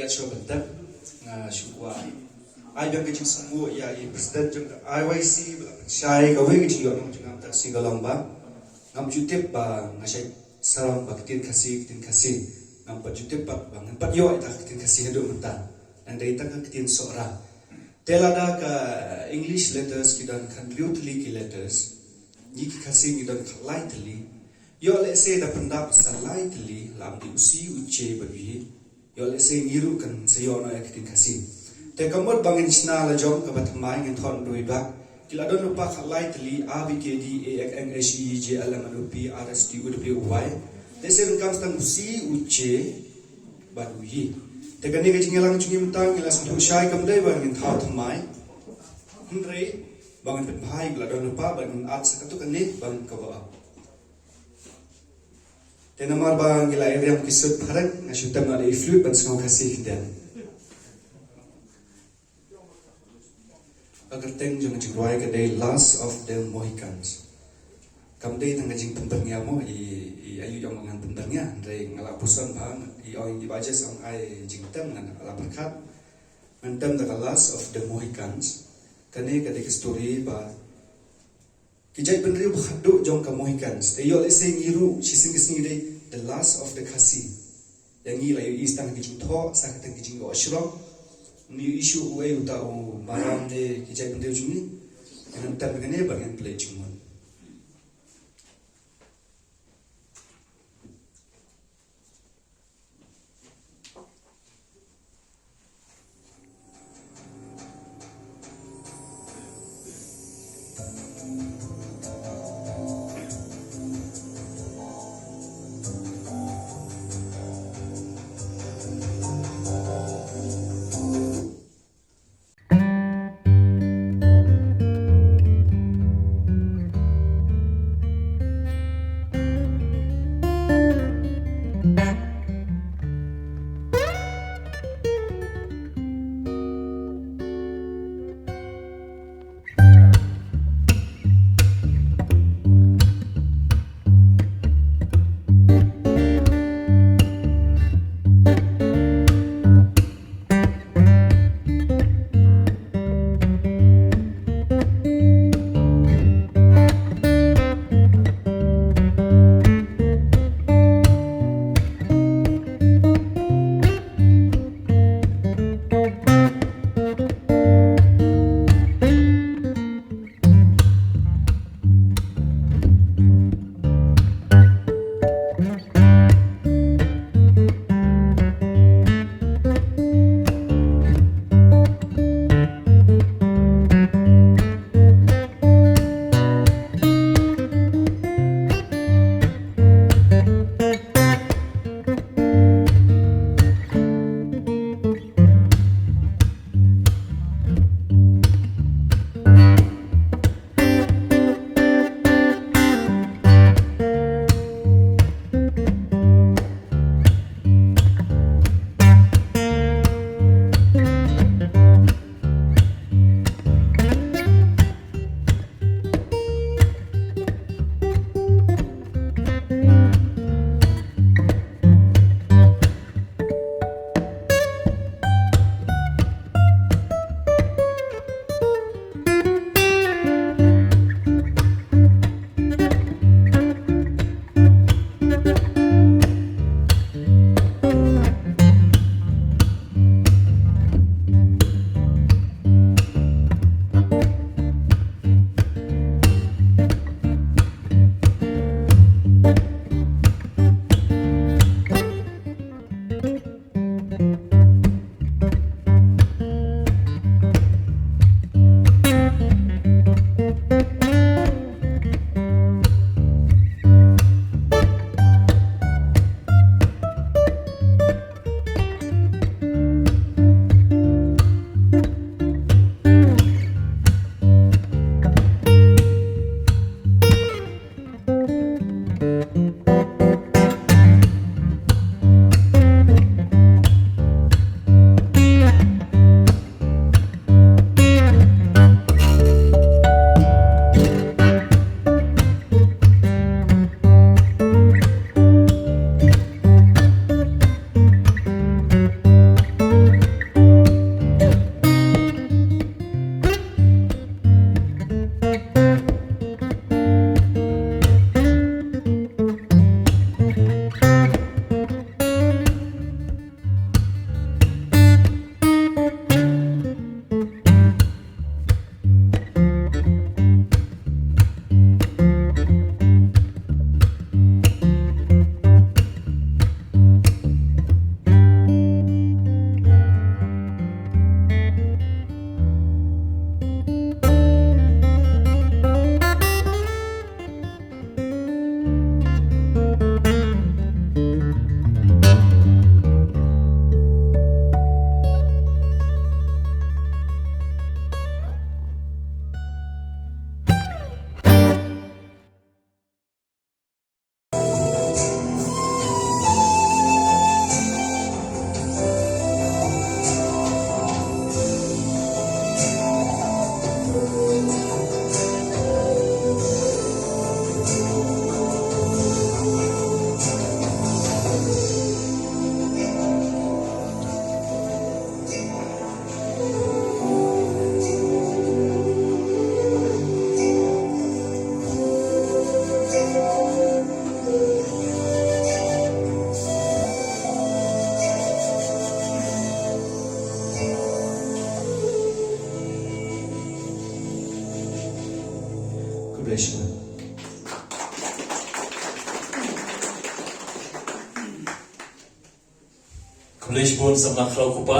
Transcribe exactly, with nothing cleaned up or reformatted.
Shuwa ban tep, nga shu kwah ai biang ka jingsngewnguh ïa i president jong ka I Y C ba la pynshai kawei ka jingïohnong jong nga mynta ka sngi, ka long ba ngam ju tip ba nga shait sarong ba ka ktien Khasi, ka ktien Khasi. Ngam pat ju tip pat ba ngan pat ïoh ïa ka ktien Khasi haduh mynta. Ngan dei tang ka ktien Sohra. Te lada ka English letters ki don khathynriew tylli ki letters, ngi ki Khasi ngi don khatlai tylli. Ïoh lehse da pyndap sa lai tylli, la ym dei u C, u C bad u Y. Ïoh lehse ngi ruh kan sa ïoh noh ïa ka ktien Khasi. Te ka mut ba ngin shna la jong kaba thymmai, ngin thoh nadong nadong. Ki la don lypa khatlai tylli: A, B, K, D, E, F, G, H, I, J, L, M, N, O, P, R, S, T, U, W, Y. Lehse ngin kam sa tang u C, u C bad u Y. Te kane ka jingïalang jong ngi mynta ngi la sngewthuh shai kam dei ba ngin thaw thymmai, hynrei ba ngin pynbha ïa ki la don lypa, ba ngin add sa katto katne ba ngin cover up. Te namar ba ngi la ïa riam ki suit phareng, nga shu tem noh da i flute ban sngew Khasi khyndiat. Ka kyrteng jong ka jingrwai ka dei Last of the Mohicans. Kam dei tang ka jingpynbyrngia mo, i, i aïu ong ngan pynbyrngia, hynrei nga la pyrshang bha, i ong i Bah Jes ong ai jingtem, ngan la pyrkhat. Ngan tem da ka Last of the Mohicans. Kane ka dei ka story ba ki jaitbynriew ba khatduh jong ka Mohicans. Te ïoh lehse ngi ruh shisien ka sngi dei the last of the Khasi. Ïa ngi la ïohi sa tang ki jingthoh, sa tang ki jingïoh shrong. Ngi ïohi shuh uei uta u marwei ki jaitbynriew jong ngi. Ngan tem kane bad ngan pynleit jingmut. Khublei shibun. Khublei shibun samla khraw kpa.